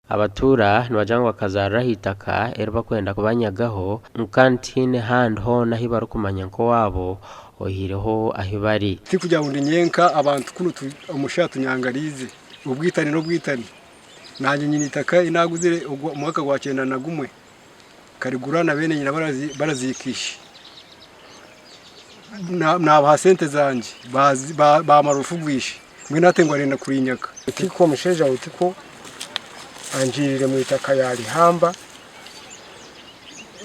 Abatuura nibagira ngu bakazaarira aha itaka eri barikwenda kubanyagaho ngu kandi tihaine handi hoona ahu barikumanya nk'owaabo oihireho ahu bari. Tikugira ngu ndi nyenka abantu kunu omushaija atunyangariize obwitane n'obwitane. Nanye nyine eitaka eri naguzire omwaka gwa 91 nkarigura na beene nyina baraziika ishe. Nabaha sente zangye bamara orufu rwa ishe mbwenu hati ngu arenda kurinyaka. Otiko omushaija Otiko angiirire omu itaka yarihamba,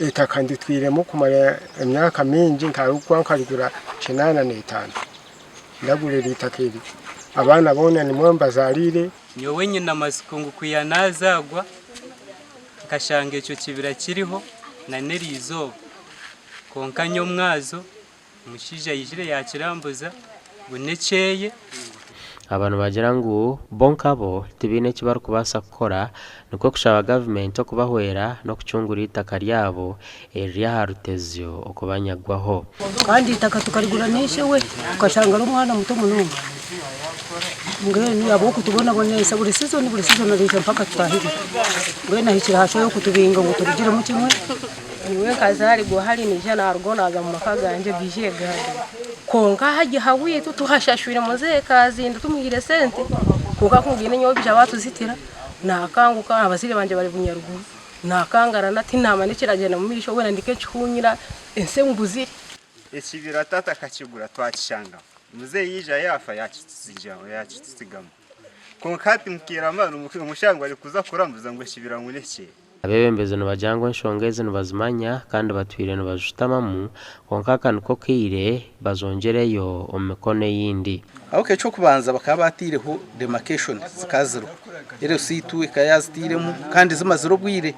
eitaka nditwiremu kumara emyaka mingi nkarikuba nkarigura 85 ndagura eitaka eri abaana boona nimwo mbazariire. Nyowe nyine amatsiko ngu ku yanaazagwa nkashanga ekyo kibira kiriho na n'eriizooba. Kwonka nyomwazo omushaija aijire yaakirambuza ngu n'ekyeye. Aba nibagira ngu bo nkabo tibaine eki barikubaasa kukora nikwo kushaba gavumenti okubahwera n'okucungura eitaka ryabo eriri aha rutezyo okubanyagwaho. Kandi eitaka tukarigura n'eishe we tukashanga ari omwana muto munonga mbwenu ahabw'okutubonabonesa buri sizoni buri sizoni araija mpaka atutahirire mbwenu ahikire aha shaaha y'okutubinga ngu turugiremu kimwe. Nyowe nkazaarigwa hari naija narugaho naaza omu maka gangye gaije gaadura kwonka hati aha haitu tuhashashwire muzeeyi Kazinda tumuhaire sente kwonka ku ngiine nyowe baija baatuzitira naakanguka abazaire bangye bari bunyaruguru naakangarana tinaamanya ekiragyenda omu maisho weena ndi nk'ekihuunyira ensi embuzire. Ekibira taata akakigura twakishangamu muzeeyi yaija yaafa yaakitutsigamu kwonka hati mukaire amaani omushaija ngu arikuza kuramuza ngu ekibira ngu n'ekyeye. Abeebembezi nibagira ngu enshonga ezi nibazimanya kandi batwire nibazishutamamu kwonka aka niko kaire bazongyereyo omu mikono eyindi. Ahabw'okuba eky'okubanza bakaba baataireho demarcation zikaba ziriho, LC2 ekaba yaazitairemu kandi zimazire obwire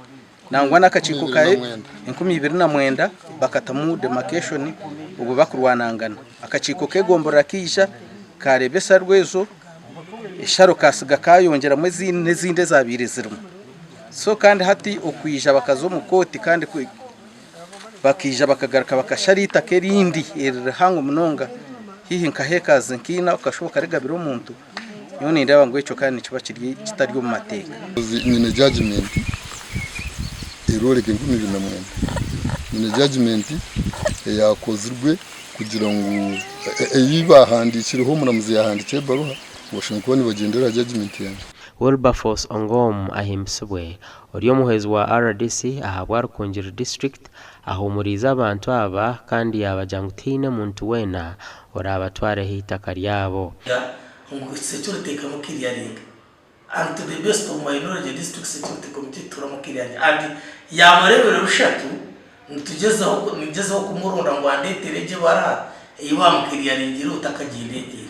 nangwa n'akakiiko ka 2009 bakatamu demarcation obwo bakurwanangana. Akakiiko k'egomborora kaija kaareeba esharo ezo, esharo kaatsiga kaayongyeramu ezindi n'ezindi ezaabaire zirimu. So kandi hati okwija bakaza omu kooti kandi bakaija bakagaruka bakashara eitaka erindi eririhango munonga haihi nka hekazi nka ina okashuba okarigabira omuntu, nyowe nindeeba ngu ekyo kandi nikiba kiri kitari omu mateeka. Nyine judgement erworeka 2009. Nyine judgement eyakozirwe kugira ngu ei bahandikireho omuramuzi yahandiikire ebaruha ngu bashemereire kuba nibagyendera aha judgement yangye. Wilberforce Ongom ahimbisibwe, ori omuhwezi wa rdc ahabwa Rukungiri District ahuumuriize abantu aba kandi yaabagira ngu tihaine muntu weena oraabatwareho eitaka ryabo. Ngu security ekamu clearing and to the best of my knowledge district security committee turamu clearing and yamara ebiro bishatu nitugyezaho ningyezaho kumuronda ngu andetere egyo ebaraha eyi bamuclearingireho takagindeteire.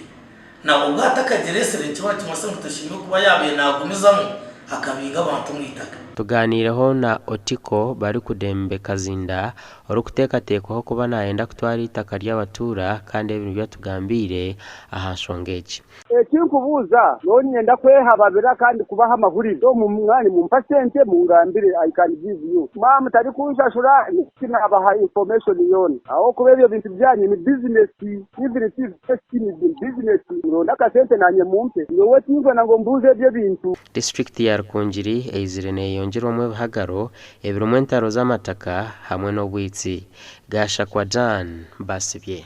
Na obwo atakagiresire nikiba nikimanyisa ngu tashemereire kuba yaabaire naagumizamu akabinga abantu omu itaka. Tugaaniireho na Otiko Barikudembe Kazinda orikuteekateekwaho kuba naayenda kutwara eitaka ry'abatuura kandi ebi nibyo atugambiire aha nshonga egi. Eki nkubuuza, nyowe niinyenda kwehababira kandi kubaha amahurire. So mwanya mumpa sente mungambire I can give you. Mwaba mutarikunshashura tinabaha information yoona ahabw'okuba ebyo bintu byanyu ni business. Even if is in business, muronde akasente nanye mumpe. Nyowe tinkwenda ngu ombuuze ebyo ebintu. Disiturikiti ya Rukungiri eizire neyeyongyerwamu ebihagaro ebirimu entaro z'amataka hamwe n'obwitsi. Gashakwa Dan Basibye.